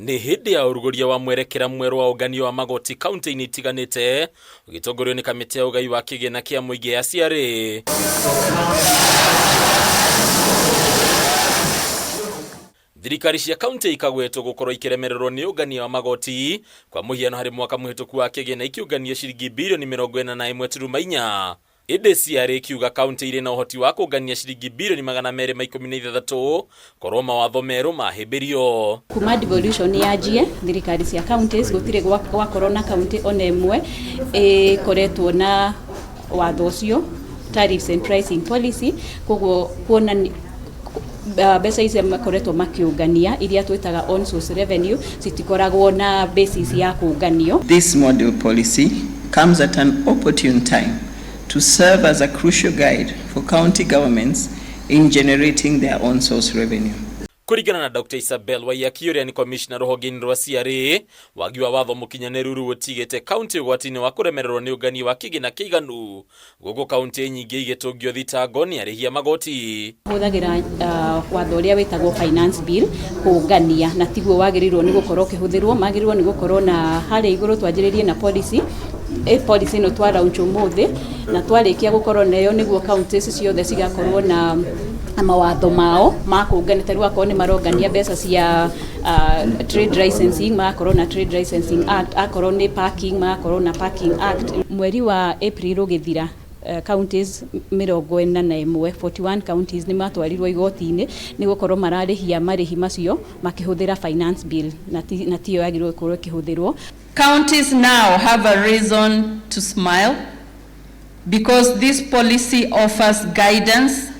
Nĩ hĩndĩ ya ũrugũria wa mwerekera mwerũ wa ũngania wa magoti kaunti-inĩ itiganĩte ũgĩtongorio nĩ kamĩtĩ ya ũgai wa kĩgĩna kĩa mũingĩ ya CRA. Thirikari cia kaunti ikagwetwo gũkorwo ikĩremererwo nĩ ũngania wa magoti kwa mũhiano harĩ mwaka mũhĩtũku wa kĩgĩna ikĩũngania ciringi birioni 41.4. Ĩndĩ CRA ĩkiuga kaunti irĩ na ũhoti wa kũngania ciringi birioni 216 korwo mawatho merũ mahĩmbĩrio. Kuma devolution yanjie, thirikari cia counties gũtirĩ gwakorwo na county ona ĩmwe ĩkoretwo na watho ũcio, tariffs and pricing policy. Koguo kuona mbeca icio makoretwo makĩũngania, iria twĩtaga on source revenue, citikoragwo na basis ya kũnganio. This model policy comes at an opportune time to serve as a crucial guide for county governments in generating their own source revenue. Kũringana na Dr. Isabel Waiyaki, ũrĩa nĩ commissioner rũhonge-inĩ rwa CRA, wagi wa watho mũkinyanĩru rĩu ũtigĩte kaunti ũgwati-inĩ wa kũremererwo nĩ ũngania wa kĩgĩna kĩiganu, gũkũ kaunti nyingĩ igĩtũngio thitango nĩ arĩhi a magoti. Hũthagĩra watho ũrĩa wĩtagwo Finance Bill kũngania, na tiguo wagĩrĩirwo nĩ gũkorwo ũkĩhũthĩrwo. Magĩrĩirwo nĩ gũkorwo na harĩa igũrũ twanjĩrĩrie na policy. Policy ĩno twa launch ũmũthĩ, na twarĩkia gũkorwo nayo nĩguo counties ciothe cigakorwo na mawatho mao ma kũngania. Ta rĩu akorwo nĩ marongania mbeca cia trade licensing, magakorwo na Trade Licensing Act; akorwo nĩ parking, magakorwo na Parking Act. Mweri wa April ũgĩthira, counties 41, 41 counties, nĩ matwarirwo igoti-inĩ nĩ gũkorwo mararĩhia marĩhi macio makĩhũthĩra Finance Bill, na tiyo yagĩrĩirwo gũkorwo ĩkĩhũthĩrwo. Counties now have a reason to smile because this policy offers guidance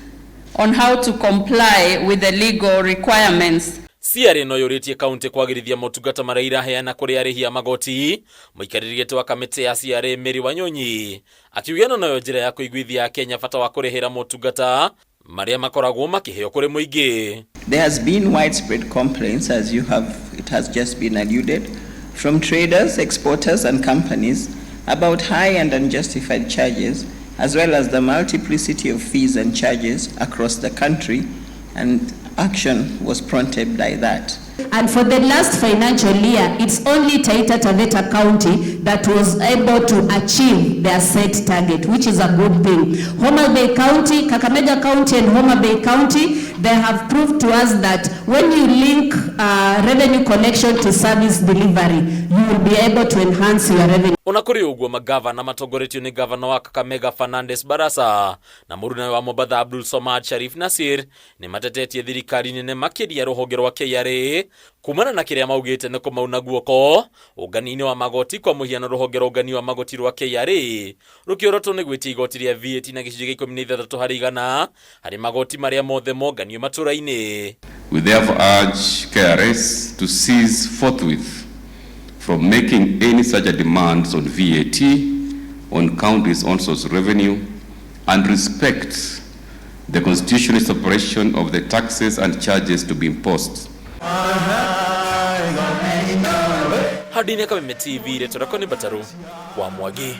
on how to comply with the legal requirements. CRA no yũrĩtie kaunti kwagĩrithia motungata marĩa iraheana kũrĩ arĩhi a magoti. Mũikarĩri gĩtĩ wa kamĩtĩ ya CRA, Mary Wanyonyi, akiuga ĩno noyo njĩra ya kũiguithia Akenya bata wa kũrĩhĩra motungata marĩa makoragwo makĩheo kũrĩ mũingĩ. There has been widespread complaints, as you have, it has just been alluded, from traders, exporters, and companies about high and unjustified charges, as well as the multiplicity of fees and charges across the country, and action was prompted by that. And for the last financial year, it's only Taita Taveta County that was able to achieve their set target, which is a good thing. Homa Bay County, Kakamega County and Homa Bay County, they have proved to us that when you link revenue collection to service delivery, you will be able to enhance your revenue. Ona kũrĩ ũguo, magavana matongoretio nĩ gavana wa Kakamega Fernandes Barasa na mũrunawe wa Mombatha Abdul Somad Sharif Nasir nĩ matetetie thirikari nene, makĩria rũhonge rwa KRA, kumana na kĩrĩa maugĩte nĩ kũmauna guoko ũngania-inĩ wa magoti. Kwa mũhiano, rũhonge rwa ũngania wa magoti rwa KRA rũkĩorotwo nĩ gwĩtia igoti rĩa VAT na gĩcunjĩ gĩa 16% harĩ magoti marĩa mothe monganio matũra-inĩ. We therefore urge KRS to cease forthwith from making any such demands on VAT on counties' own source revenue and respect the constitutional separation of the taxes and charges to be imposed. Handũ-inĩ Kameme TV, rĩtwa rĩakwa nĩ Mbataru wa Mwangi.